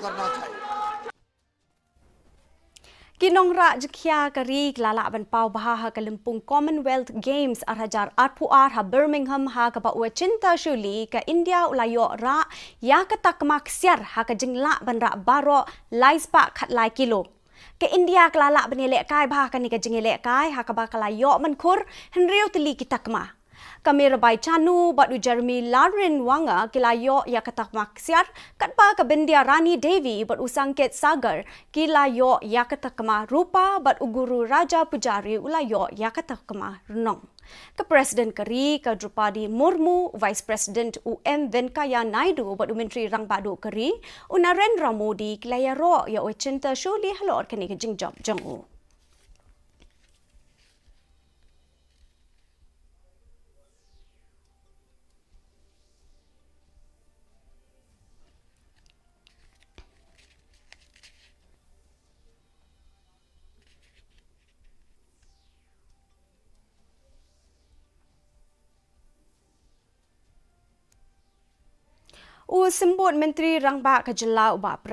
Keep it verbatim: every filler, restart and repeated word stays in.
करना चाहिए। Ki nongrah jingkhia ka ri ki la lah ban paw bha ha ka lympung Commonwealth Games ar hajar arphew ar ha Birmingham, ha kaba u Achinta Sholay ka India u la ïoh rah ïa ka takma ksiar ha ka jinglah ban rah baroh lai spah khatlai kilo. Ka India ka la lah ban ïalehkai bha ha kane ka jingïalehkai ha kaba ka la ïoh mynkhur hynriew tylli ki takma. Ka Mirabai Chanu bad u Jeremy Larynwanga ki la ïoh ïa ka takma ksiar, katba ka Bindya Rani Devi bad u Sanket Sagar ki la ïoh ïa ka takma rupa bad u Guru Raja Pujari u la ïoh ïa ka takma rnong. Ka President ka ri ka Droupadi Murmu, Vice President u M Venkaiah Naidu bad u Myntri Rangbah Duh ka ri u Narendra Modi ki la ïaroh ïa u Achinta Sholay halor kane ka jingjop jong u. U Symbud Myntri Rangbah ka jylla u Bah